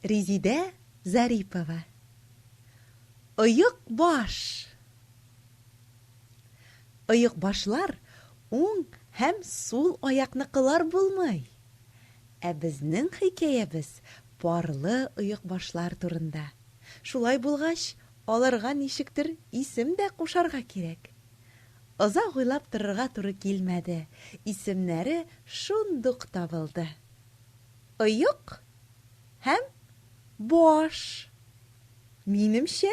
Резидә Зарипова. Оекбаш. Оекбашлар уң һәм сул аякныкылар булмый. Ә безнең хикәябез парлы оекбашлар турында. Шулай булгач, аларга ничектер исем дә кушарга кирәк. Озак уйлап торырга туры килмәде, исемнәре шундук табылды. Оек һәм баш. Минемчә,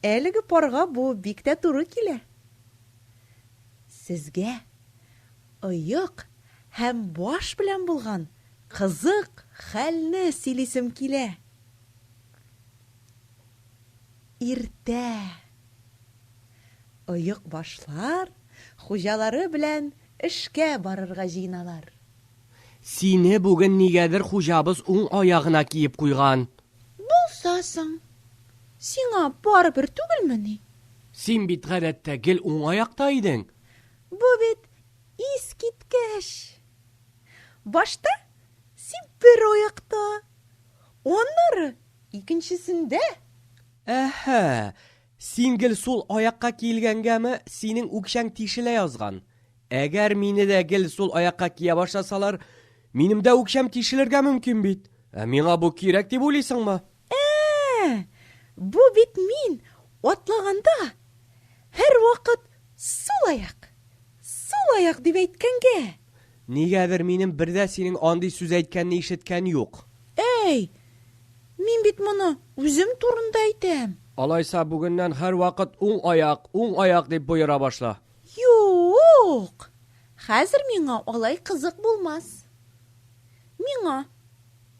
әлеге парга бу бик тә туры килә. Сезгә оек һәм баш белән булган кызык хәлне сөйлисем килә. Иртә. Оекбашлар хуҗалары белән эшкә барырга җыеналар. Сине бүген нигәдер хуҗабыз уң аягына киеп куйган. Булса соң! Сиңа барыбер түгелмени? Син бит гадәттә гел уң аякта идең. Бу бит искиткеч! Башта син бер аякта, аннары икенчесендә. Әһә, син гел сул аякка киелгәнгәме, синең үкчәң тишелә язган. Әгәр мине дә гел сул аякка кия башласалар, минем дә үкчәм тишелергә мөмкин бит. Ә миңа бу кирәк дип уйлыйсыңмы? Ә, бу бит мин атлаганда һәрвакыт сул аяк, сул аяк дип әйткәнгә. Нигәдер минем бер дә синең андый сүз әйткәнне ишеткән юк. Әй, мин бит моны үзем турында әйтәм. Алайса бүгеннән һәрвакыт уң аяк, уң аяк дип боера башла. Юк, хәзер миңа алай кызык булмас. Миңа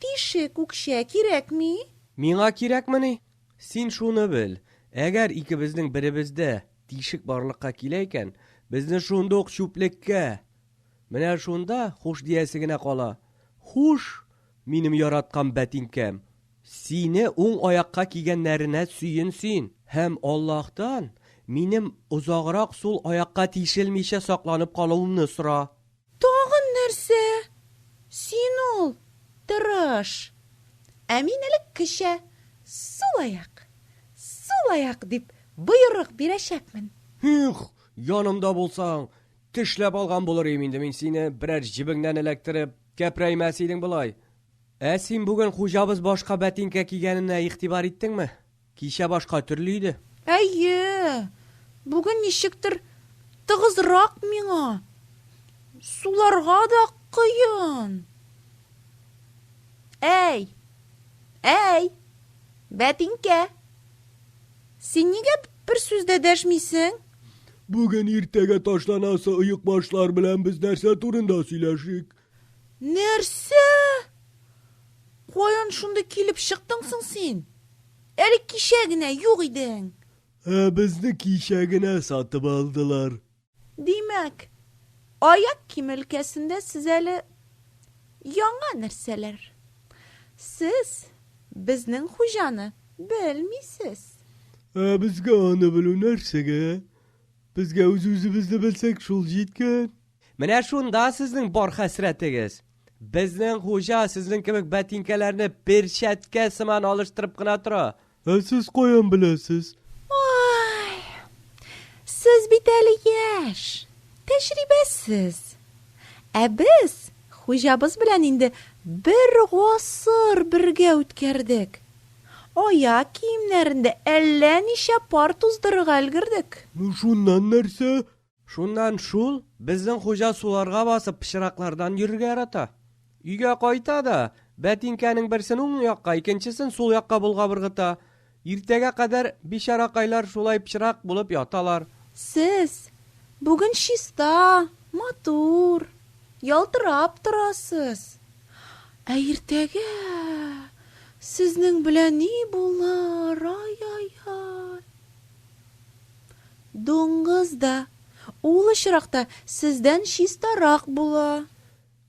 тишек үкчә кирәкми. Миңа кирәкмени? Син шуны бел, әгәр икебезнең беребездә тишек барлыкка килә икән, безне шундук чүплеккә! Менә шунда хуш диясе генә кала. Хуш, минем яраткан бәтинкәм! Сине уң аякка кигәннәренә сөен син һәм Аллаһтан минем озаграк сул аякка тишелмичә сакланып калуымны сора. Тагын нәрсә? Син ул, тырыш. Ә мин элеккечә, сул аяк, сул аяк дип боерык бирәчәкмен. Һих, янымда булсаң, тешләп алган булыр идем инде мин сине, берәр җебеңнән эләктереп, кәпрәймәс идең болай. Ә син бүген хуҗабыз башка бәтинкә кигәненә игътибар иттеңме? Кичә башка төрле иде. Әйе, бүген ничектер тыгызрак миңа. Суларга да кыен. Әй, әй, бәтинкә! Син нигә бер сүз дә дәшмисең? Бүген иртәгә ташланасы оекбашлар белән без нәрсә турында сөйләшик? Нәрсә? Каян шундый килеп чыктың соң син? Әле кичә генә юк идең. Ә безне кичә генә сатып алдылар. Димәк, аяк киеме өлкәсендә сез әле яңа нәрсәләр. Сез безнең хуҗаны белмисез. Ә безгә аны белү нәрсәгә? Безгә үз-үзебезне белсәк, шул җиткән. Менә шунда сезнең бар хәсрәтегез. Безнең хуҗа сезнең кебек бәтинкәләрне перчәткә сыман алыштырып кына тора. Ә сез каян беләсез? Ай, сез бит әле яшь, тәҗрибәсез. Ә без хуҗабыз белән инде бер гасыр бергә үткәрдек. Аяк киемнәрен дә әллә ничә пар туздырырга өлгердек. Ну шуннан нәрсә? Шуннан шул, безнең хуҗа суларга басып пычраклардан йөрергә ярата. Өйгә кайта да, бәтинкәнең берсен уң якка, икенчесен сул якка болгап ыргыта. Иртәгә кадәр бичаракайлар шулай пычрак булып яталар. Сез бүген чиста, матур, ялтырап торасыз. Ә иртәгә сезнең белән ни булыр, ай-ай-ай. Дуңгыз да ул очракта сездән чистарак була.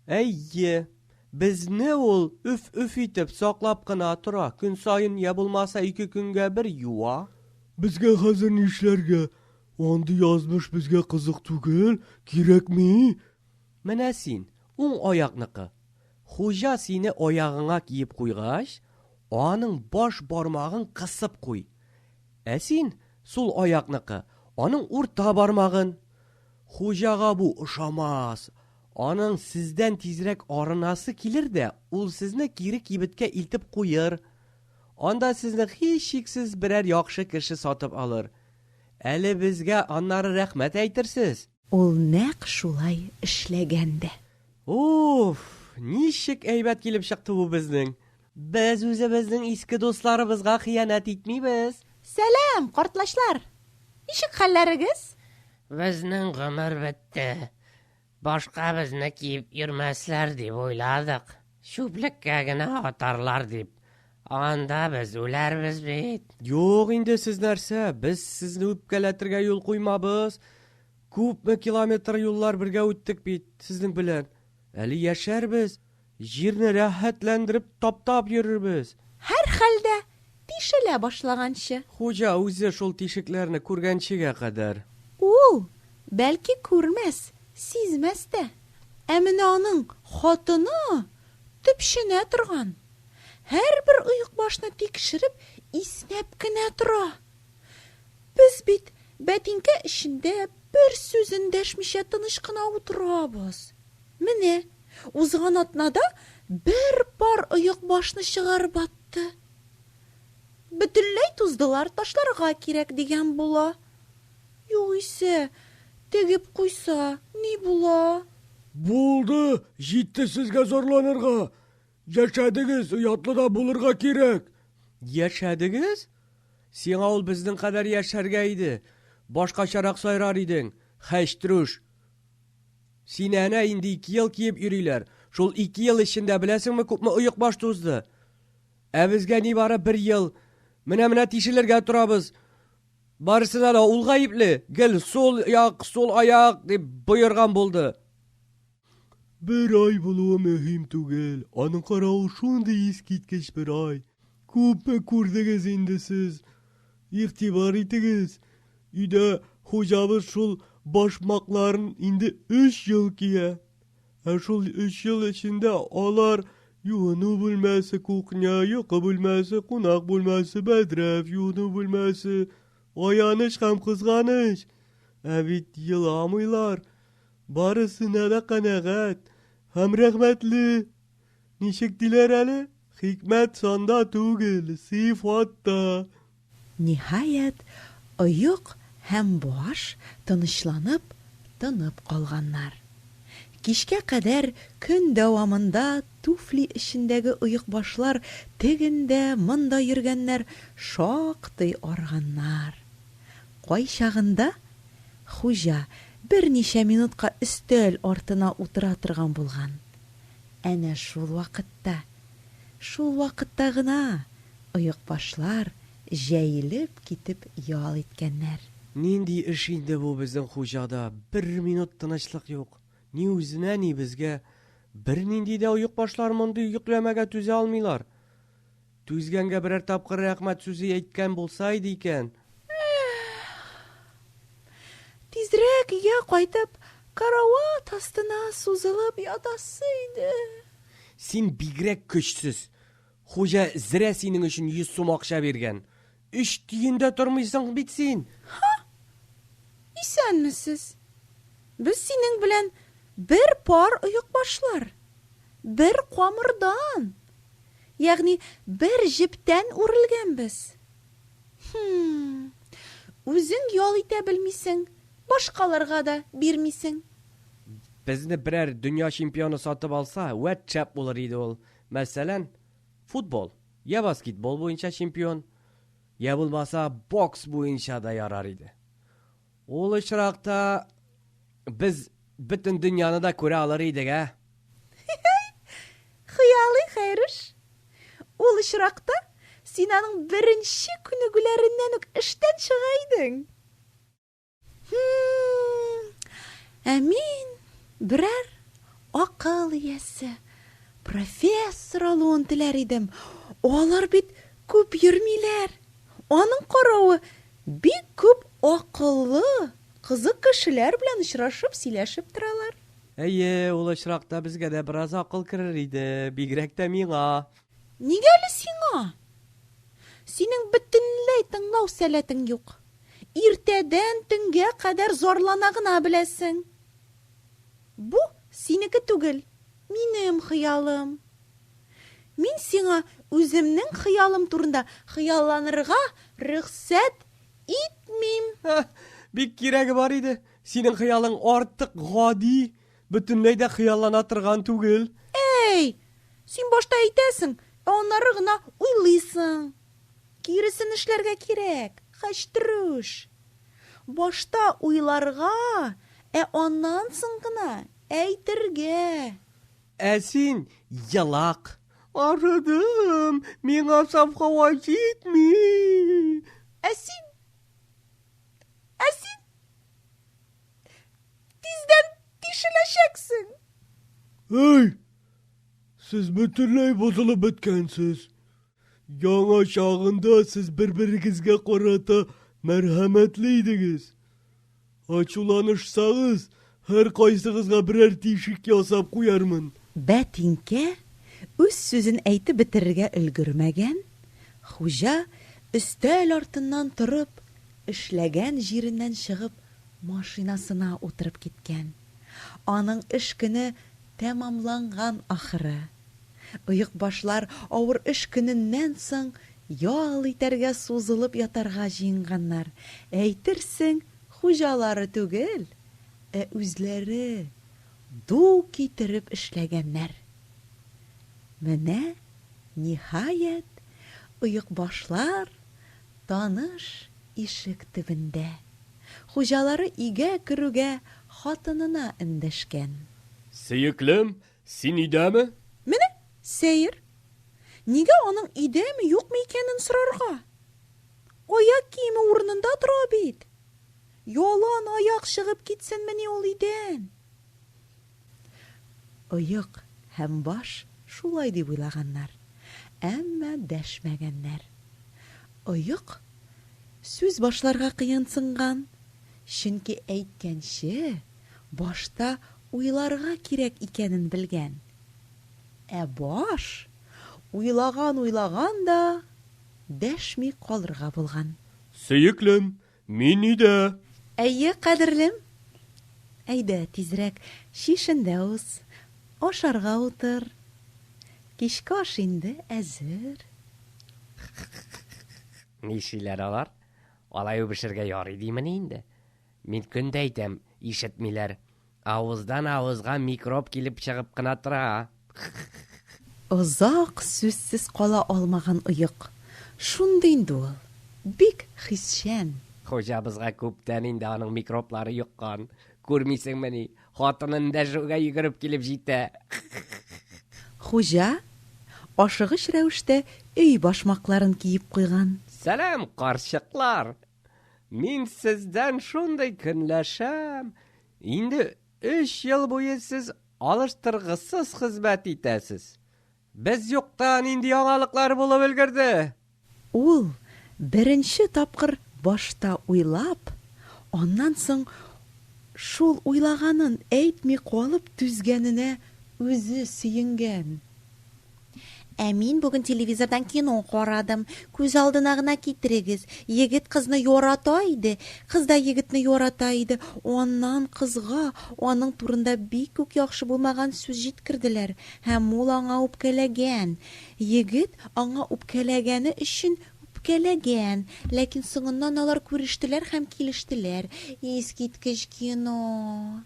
Әйе, безне ул өф-өф итеп саклап кына тора, көн саен йә булмаса ике көнгә бер юа. Безгә хәзер нишләргә? Андый язмыш безгә кызык түгел, кирәкми. Менә син, уң аякныкы. Хуҗа сине аягыңа киеп куйгач, аның баш бармагын кысып куй. Ә син, сул аякныкы, аның урта бармагын. Хуҗага бу ошамас. Аның сездән тизрәк арынасы килер дә, ул сезне кире кибеткә илтеп куер. Анда сезне һичшиксез берәр яхшы кеше сатып алыр. Әле безгә аннары рәхмәт әйтерсез. Ул нәкъ шулай эшләгән дә. Уф, ничек әйбәт килеп чыкты бу безнең. Без үзебезнең иске дусларыбызга хыянәт итмибез. Сәлам, картлачлар! Ничек хәлләрегез? Безнең гомер бетте. Башка безне киеп йөрмәсләр дип уйладык. Чүплеккә генә атарлар дип. Анда без үләрбез бит. Юк инде сез нәрсә, без сезне үпкәләтергә юл куймабыз. Күпме километр юллар бергә үттек бит сезнең белән. Әле яшәрбез, җирне рәхәтләндереп таптап йөрербез. Һәрхәлдә, тишелә башлаганчы. Хуҗа үзе шул тишекләрне күргәнчегә кадәр. Ул, бәлки, күрмәс, сизмәс тә. Ә менә аның хатыны төпченә торган. Һәрбер оекбашны тикшереп, иснәп кенә тора. Без бит бәтинкә эчендә бер сүз эндәшмичә тыныч кына утырабыз. Менә, узган атнада бер пар оекбашны чыгарып атты. Бөтенләй туздылар, ташларга кирәк, дигән була. Югыйсә, тегеп куйса, ни була? Булды, җитте сезгә зарланырга. Яшәдегез, оятлы да булырга кирәк. Яшәдегез? Сиңа ул безнең кадәр яшәргә иде. Башкачарак сайрар идең, хәчтрүш. Сине әнә инде ике ел киеп йөриләр. Шул ике ел эчендә беләсеңме күпме оекбаш тузды? Ә безгә нибары бер ел. Менә-менә тишелергә торабыз. Барысына да ул гаепле. Гел сул як, сул аяк дип боерган булды. Бер ай булуы мөһим түгел. Аның каравы шундый искиткеч бер ай. Күпме күрдегез инде сез. Игътибар итегез, өйдә хуҗабыз шул башмакларын инде өч ел кия. Ә шул өч ел эчендә алар юыну бүлмәсе, кухня, йокы бүлмәсе, кунак бүлмәсе, бәдрәф, юыну бүлмәсе. Аяныч һәм кызганыч. Ә бит еламыйлар. Барысына да канәгать һәм рәхмәтле. Ничек диләр әле? Хикмәт санда түгел, сыйфатта. Ниһаять, оек һәм баш тынычланып, тынып калганнар. Кичкә кадәр көн дәвамында туфли эчендәге оекбашлар тегендә-монда йөргәннәр, шактый арыганнар. Кайчагында хуҗа берничә минутка өстәл артына утыра торган булган. Әнә шул вакытта, шул вакытта гына оекбашлар җәелеп китеп ял иткәннәр. Нинди эш инде бу безнең хуҗада, бер минут тынычлык юк. Ни үзенә, ни безгә. Бернинди дә оекбашлар мондый йөкләмәгә түзә алмыйлар. Түзгәнгә берәр тапкыр рәхмәт сүзе әйткән булса иде икән. Эх! Тизрәк өйгә кайтып, карават астына сузылып ятасы иде. Син бигрәк көчсез. Хуҗа зрә синең өчен 100 сум акча биргән. Өч тиен дә тормыйсың бит син. Ха! Исәнмесез. Без синең белән бер пар оекбашлар. Бер камырдан. Ягъни бер җептән үрелгәнбез. Хм. Үзең ял итә белмисең, башкаларга да бирмисең. Безне берәр дөнья чемпионы сатып алса, вәт шәп булыр иде ул. Мәсәлән, футбол, я баскетбол буенча чемпион, я булмаса бокс буенча да ярар иде. Ул очракта без бөтен дөньяны да күрә алыр идек, ә? Хыялый Хәйрүш. Ул очракта син аның беренче күнегүләреннән үк эштән чыга идең. Хм, ә мин берәр акыл иясе, профессор алуын теләр идем. Алар бит күп йөрмиләр. Аның каравы, бик күп акыллы, кызык кешеләр белән очрашып, сөйләшеп торалар. Әйе, ул очракта безгә дә бераз акыл керер иде, бигрәк тә миңа. Нигә әле сиңа? Синең бөтенләй тыңлау сәләтең юк. Иртәдән төнгә кадәр зарлана гына беләсең. Бу синеке түгел, минем хыялым. Мин сиңа үземнең хыялым турында хыялланырга рөхсәт итмим. Бик кирәге бар иде. Синең хыялың артык гади, бөтенләй дә хыяллана торган түгел. Әй, син башта әйтәсең, ә аннары гына уйлыйсың. Киресен эшләргә кирәк, хәчтерүш. Башта уйларга, ә аннан соң гына әйтергә. Ә син елак. Арыдым, миңа саф һава җитми. Ә син? Ә син? Тиздән тишеләчәксең. Әй, сез бөтенләй бозылып беткәнсез. Яңа чагында сез бер-берегезгә карата мәрхәмәтле идегез. Ачуланышсагыз, һәркайсыгызга берәр тишек ясап куярмын. Бәтинкә үз сүзен әйтеп бетерергә өлгермәгән, хуҗа, өстәл артыннан торып, эшләгән җиреннән чыгып, машинасына утырып киткән. Аның эш көне тәмамланган ахыры. Оекбашлар авыр эш көненнән соң ял итәргә сузылып ятарга җыенганнар. Әйтерсең, хуҗалары түгел, ә үзләре ду китереп эшләгәннәр. Менә, ниһаять, оекбашлар таныш ишек төбендә. Хуҗалары өйгә керүгә хатынына эндәшкән. Сөеклем, Син өйдәме? Менә сәер. Нигә аның өйдәме, юкмы икәнен сорарга? Аяк киеме урынында тора бит. Ялан аяк чыгып китсенмени ул өйдән? Оек һәм баш шулай дип уйлаганнар, әмма дәшмәгәннәр. Оек сүз башларга кыенсынган, чөнки әйткәнче, башта уйларга кирәк икәнен белгән. Ә баш, уйлаган-уйлаган да, дәшми калырга булган. Сөеклем, мин өйдә. Әйе, кадерлем. Әйдә, тизрәк чишен дә уз, ашарга утыр. Кичке аш инде әзер. Нишлиләр алар? Алай үбешергә ярый димени инде? Мин көн дә әйтәм, ишетмиләр. Авыздан авызга микроб килеп чыгып кына тора. Озак сүзсез кала алмаган оек. Шундый инде ул, бик хисчән. Хуҗабызга күптән инде аның микроблары йоккан. Күрмисеңмени, хатыны эндәшүгә йөгереп килеп җитә. Хуҗа ашыгыч рәвештә өй башмакларын киеп куйган. Сәлам, карчыклар! Мин сездән шундый көнләшәм. Инде өч ел буе сез алыштыргысыз хезмәт итәсез. Без юкта нинди яңалыклар булып өлгерде? Ул беренче тапкыр башта уйлап, аннан соң шул уйлаганын әйтми калып түзгәненә үзе сөенгән. Ә мин бүген телевизордан кино карадым. Күз алдына гына китерегез, егет кызны ярата иде, кыз да егетне ярата иде. Аннан кызга аның турында бик үк яхшы булмаган сүз җиткерделәр, һәм ул аңа үпкәләгән. Егет аңа үпкәләгәне өчен үпкәләгән, ләкин соңыннан алар күрештеләр һәм килештеләр. Искиткеч кино!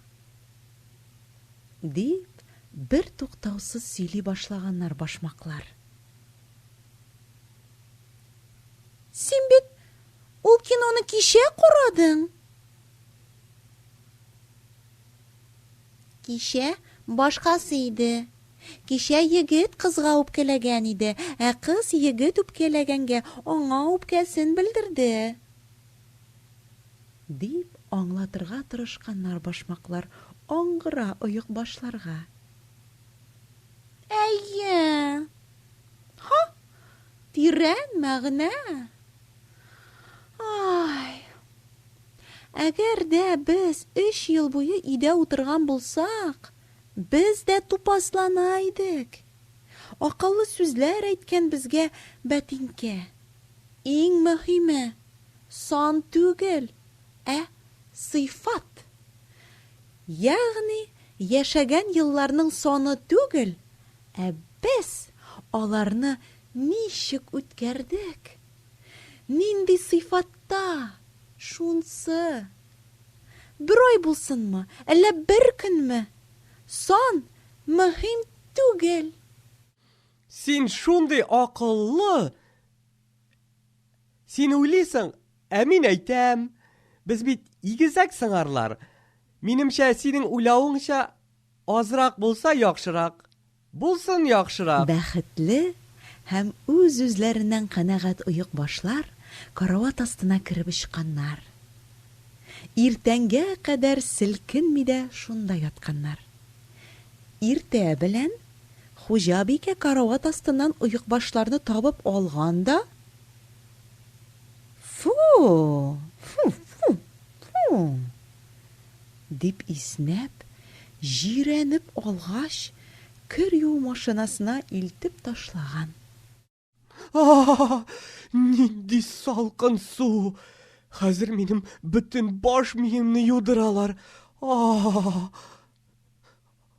Дип, бертуктаусыз сөйли башлаганнар башмаклар. Син бит ул киноны кичә карадың! Кичә башкасы иде. Кичә егет кызга үпкәләгән иде, ә кыз егет үпкәләгәнгә аңа үпкәсен белдерде. Дип аңлатырга тырышканнар башмаклар аңгыра оекбашларга. Әйе! Һа! Тирән мәгънә! Ай! Әгәр дә без өч ел буе өйдә утырган булсак, без дә тупаслана идек. Акыллы сүзләр әйткән безгә бәтинкә. Иң мөһиме, сан түгел, ә сыйфат. Ягъни яшәгән елларның саны түгел, ә без аларны ничек үткәрдек, нинди сыйфатта, шунсы. Бер ай булсынмы, әллә бер көнме, сан мөһим түгел. Син шундый акыллы! Син уйлыйсың, ә мин әйтәм. Без бит игезәк сыңарлар. Минемчә, синең уйлавыңча, азрак булса яхшырак. Булсын яхшырак. Бәхетле һәм үз-үзләреннән канәгать оекбашлар карават астына кереп очканнар. Иртәнгә кадәр селкенми дә шунда ятканнар. Иртә белән хуҗабикә карават астыннан оекбашларны табып алган да, Фу! Фу, фу, фу! Дип иснәп, җирәнеп алгач, кер юу машинасына илтеп ташлаган. А-а-а! Нинди салкын су! Хәзер минем бөтен баш миемне юдыралар. А-а-а!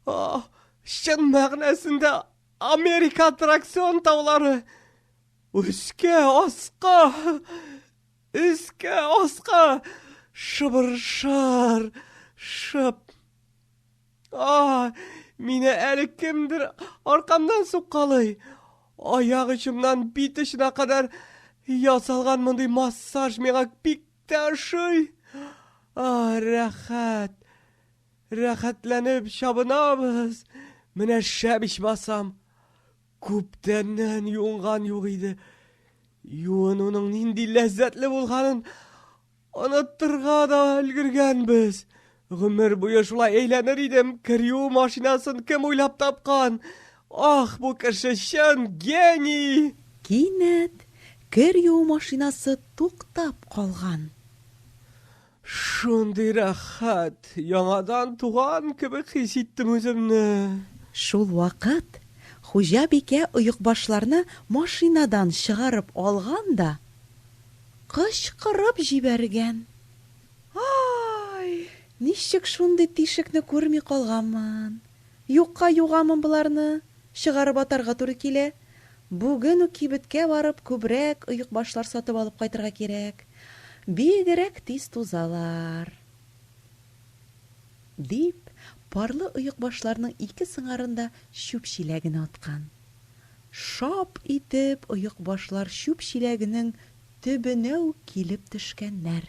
А, чын мәгънәсендә Америка аттракцион таулары! Өскә, аска! Өскә, аска! Шыбыр-шыр! Шып! А, мине әле кемдер аркамнан суккалый. Аяк очымнан бит очына кадәр ясалган мондый массаж миңа бик тә ошый. А, рәхәт. Рәхәтләнеп чабынабыз. Менә шәп ичмасам. Күптәннән юынган юк иде. Юынуның нинди ләззәтле булганын оныттырга да өлгергәнбез. Гомер буе шулай әйләнер идем. Кер юу машинасын кем уйлап тапкан? Ах, бу кеше чын гений! Кинәт кер юу машинасы туктап калган. Шундый рәхәт, яңадан туган кебек хис иттем үземне. Шул вакыт хуҗабикә оекбашларны машинадан чыгарып алган да кычкырып җибәргән. Ай, ничек шундый тишекне күрми калганмын. Юкка югамын боларны, чыгарып атарга туры килә. Бүген үк кибеткә барып күбрәк оекбашлар сатып алып кайтырга кирәк. Бигрәк тиз тузалар. Дип, парлы оекбашларның ике сыңарын да чүп чиләгенә аткан. Шап итеп оекбашлар чүп чиләгенең төбенә үк килеп төшкәннәр.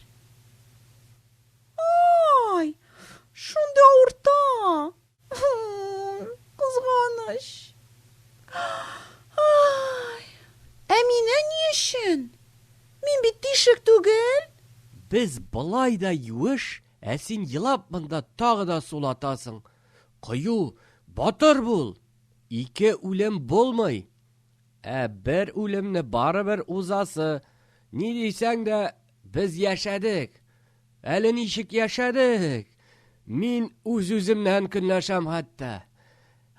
Ай, шундый авырта! Кызганыч. Ай, ә мине ни өчен? Мин бит тишек түгел. Без болай да юеш, ә син елап монда тагы да сулатасың. Кыю, батыр бул! Ике үлем булмый. Ә бер үлемне барыбер узасы. Ни дисәң дә, без яшәдек. Әле ничек яшәдек! Мин үз-үземнән көнләшәм хәтта.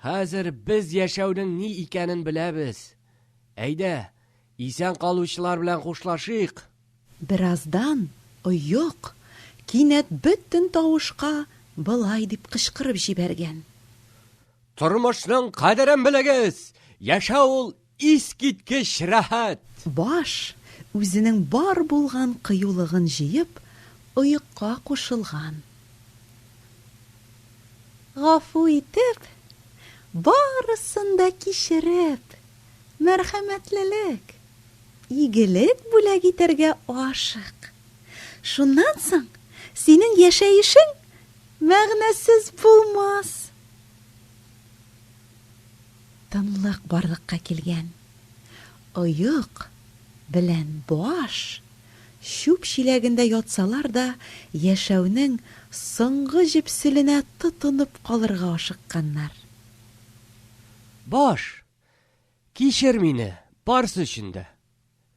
Хәзер без яшәүнең ни икәнен беләбез. Әйдә, исән калучылар белән хушлашыйк. Бераздан Оек кинәт бөтен тавышка болай дип кычкырып җибәргән. Тормышның кадерен белегез! Яшәү ул искиткеч рәхәт! Баш, үзенең бар булган кыюлыгын җыеп, оекка кушылган. Гафу итеп, барысын да кичереп, мәрхәмәтлелек, игелек бүләк итәргә ашык. Шуннан соң синең яшәешең мәгънәсез булмас. Тынлык барлыкка килгән. Оек белән баш чүп чиләгендә ятсалар да, яшәүнең соңгы җепселенә тотынып калырга ашыкканнар. Баш, кичер мине, барсы өчен дә.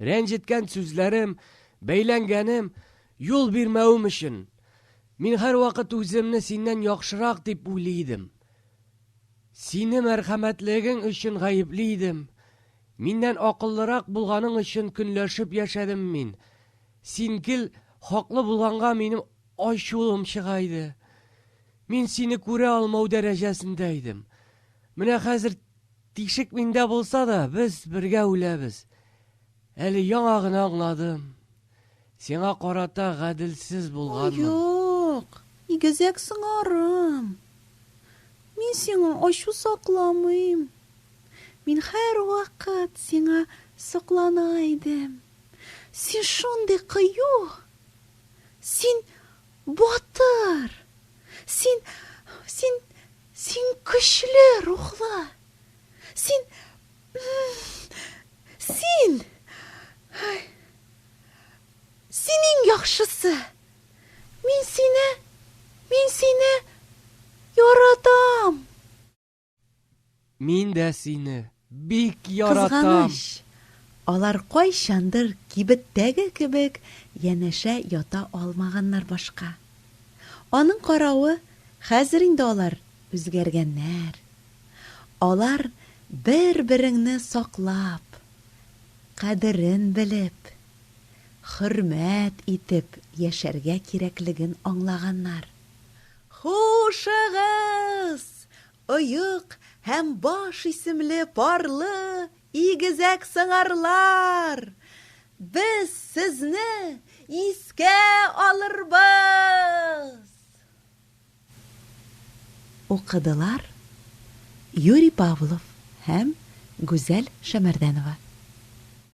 Рәнҗеткән сүзләрем, бәйләнгәнем, юл бирмәвем өчен. Мин һәрвакыт үземне синнән яхшырак дип уйлый идем. Сине мәрхәмәтлегең өчен гаепли идем. Миннән акыллырак булганың өчен көнләшеп яшәдем мин. Син гел хаклы булганга минем ачуым чыга иде. Мин сине күрә алмау дәрәҗәсендә идем. Менә хәзер тишек миндә булса да, без бергә үләбез. Әле яңа гына аңладым. Сиңа карата гаделсез булганмын. Юк, игезәк сыңарым. Мин сиңа ачу сакламыйм. Мин һәрвакыт сиңа соклана идем. Син шундый кыю! Син батыр! Син, син, син көчле рухлы! Син, син, син иң яхшысы! Мин сине, мин сине яратам! Мин дә сине бик яратам. Кызганыч, алар кайчандыр кибеттәге кебек янәшә ята алмаганнар башка. Аның каравы, хәзер инде алар үзгәргәннәр. Алар бер-береңне саклап, кадерен белеп, хөрмәт итеп яшәргә кирәклеген аңлаганнар. Хушыгыз! Оек һәм баш исемле парлы игезәк сыңарлар! Без сезне искә алырбыз! Укыдылар Юрий Павлов һәм Гүзәл Шәмәрдәнова.